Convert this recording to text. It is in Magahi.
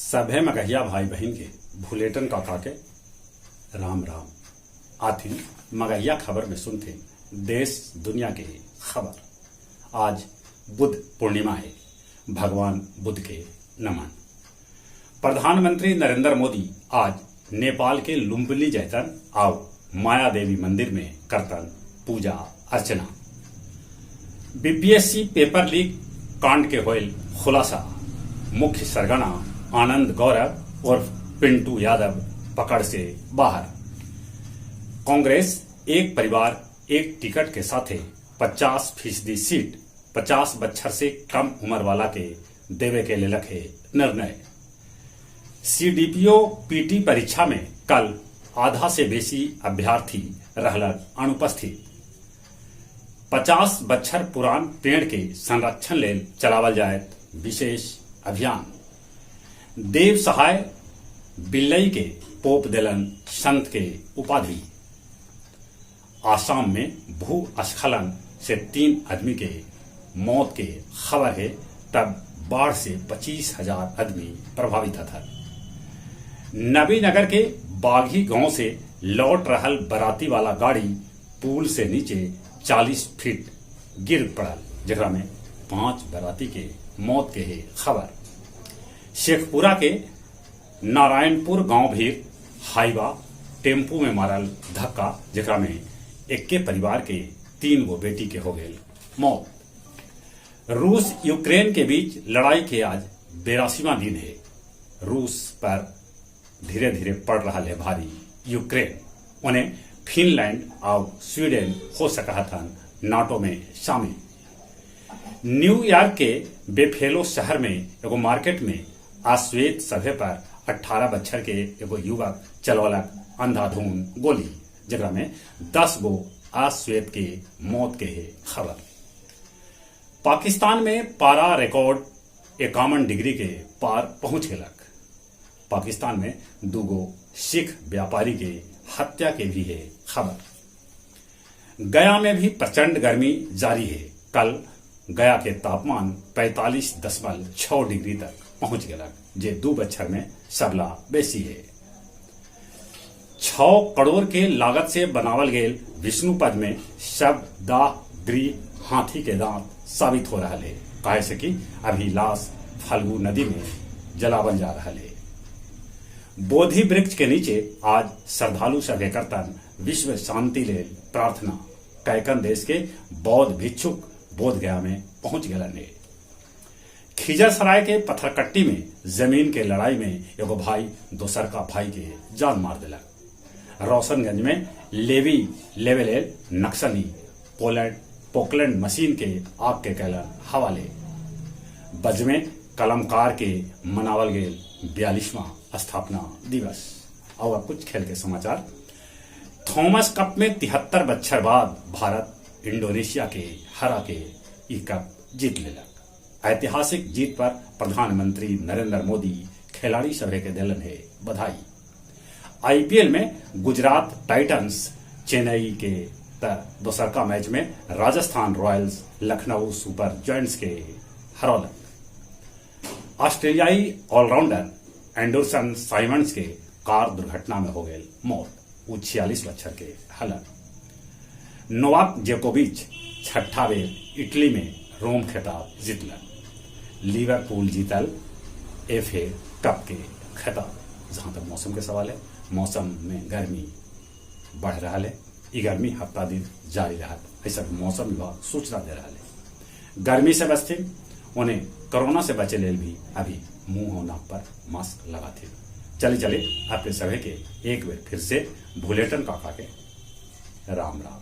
सभे मगहिया भाई बहिन के भुलेटन काका के राम राम। आथिन मगहिया खबर में सुनथिन देश दुनिया के खबर। आज बुद्ध पूर्णिमा है, भगवान बुद्ध के नमन। प्रधानमंत्री नरेंद्र मोदी आज नेपाल के लुम्बिनी जैतन आउ माया देवी मंदिर में करतन पूजा अर्चना। बीपीएससी पेपर लीक कांड के होयल खुलासा, मुख्य सरगना आनंद गौरव और पिंटू यादव पकड़ से बाहर। कांग्रेस एक परिवार एक टिकट के साथे 50% सीट 50 बच्छर से कम उम्र वाला के देवे के लेलक है निर्णय। सीडीपीओ पीटी परीक्षा में कल आधा से बेसी अभ्यर्थी रहलन अनुपस्थित। 50 बच्छर पुरान पेड़ के संरक्षण लेल चलावल जायत विशेष अभियान। देव सहाय बिल्लई के पोप देलन संत के उपाधि। आसाम में भूस्खलन से 3 आदमी के मौत के खबर है, तब बाढ़ से 25,000 आदमी प्रभावित था। नबीनगर के बाघी गांव से लौट रहल बराती वाला गाड़ी पुल से नीचे 40 फीट गिर पड़ल, जेकरा में 5 बराती के मौत के है खबर। शेखपुरा के नारायणपुर गांव भी हाईवा टेम्पू में मारल धक्का, जेकरा में एक्के परिवार के 3 गो बेटी के हो गए मौत। रूस यूक्रेन के बीच लड़ाई के आज 82वां दिन है। रूस पर धीरे धीरे पड़ रहा है भारी यूक्रेन। उन्हें फिनलैंड और स्वीडन हो सका था नाटो में शामिल। न्यूयॉर्क के बेफेलो शहर में एगो मार्केट में अश्वेत सभे पर 18 बच्छर के एगो युवक चलौलक अंधाधुन गोली, जेकरा में 10 गो अश्वेत के मौत के है खबर। पाकिस्तान में पारा रिकॉर्ड 51 डिग्री के पार पहुंच गलक। पाकिस्तान में 2 गो सिख व्यापारी के हत्या के भी है खबर। गया में भी प्रचंड गर्मी जारी है। कल गया के तापमान 45.6 डिग्री तक पहुंच गया, जे 2 बच्छर में सबला बेसी है। 6 करोड़ के लागत से बनावल गेल विष्णुपद में शव दाह गृह हाथी के दांत साबित हो रहा है, काहे से कि अभी लाश फल्गु नदी में जलावल जा रहा है। बोधि वृक्ष के नीचे आज श्रद्धालु सभे करतन विश्व शांति ले प्रार्थना। कैकन देश के बौद्ध भिक्षुक बोध गया में पहुंच गए। खिजरसराय के पत्थरकट्टी में जमीन के लड़ाई में एगो भाई दोसर का भाई के जान मार दिलक। रोशनगंज में लेवी लेवेलेल नक्सली पोकलैंड मशीन के आग के कैलन हवाले। बज में कलमकार के मनावल गेल 42वां स्थापना दिवस। और अब कुछ खेल के समाचार। थॉमस कप में 73 बच्छर बाद भारत इंडोनेशिया के हरा के ई कप जीत लेलक। ऐतिहासिक जीत पर प्रधानमंत्री नरेंद्र मोदी खिलाड़ी सभे के दिलन है बधाई। आईपीएल में गुजरात टाइटंस चेन्नई के दोसरका मैच में Rajasthan Royals Lucknow Super Giants के हरौलक। ऑस्ट्रेलियाई ऑलराउंडर एंडरसन साइमंड्स के कार दुर्घटना में हो गए मौत, वो 46 बच्छर के हलन। नोवाक जोकोविच छठा बेर इटली में रोम खिताब जीतलन। लिवरपूल जीतल एफए कप के खिताब। जहां तक मौसम के सवाल है, मौसम में गर्मी बढ़ रहा है। ये गर्मी हफ्ता दिन जारी रहा, ऐसा मौसम विभाग सूचना दे रहा है। गर्मी से बचते उन्हें कोरोना से बचे लेल भी अभी मुंह और नाक पर मास्क लगाते। चले चले आपके सभी के एक बार फिर से भुलेटन काका के राम राम।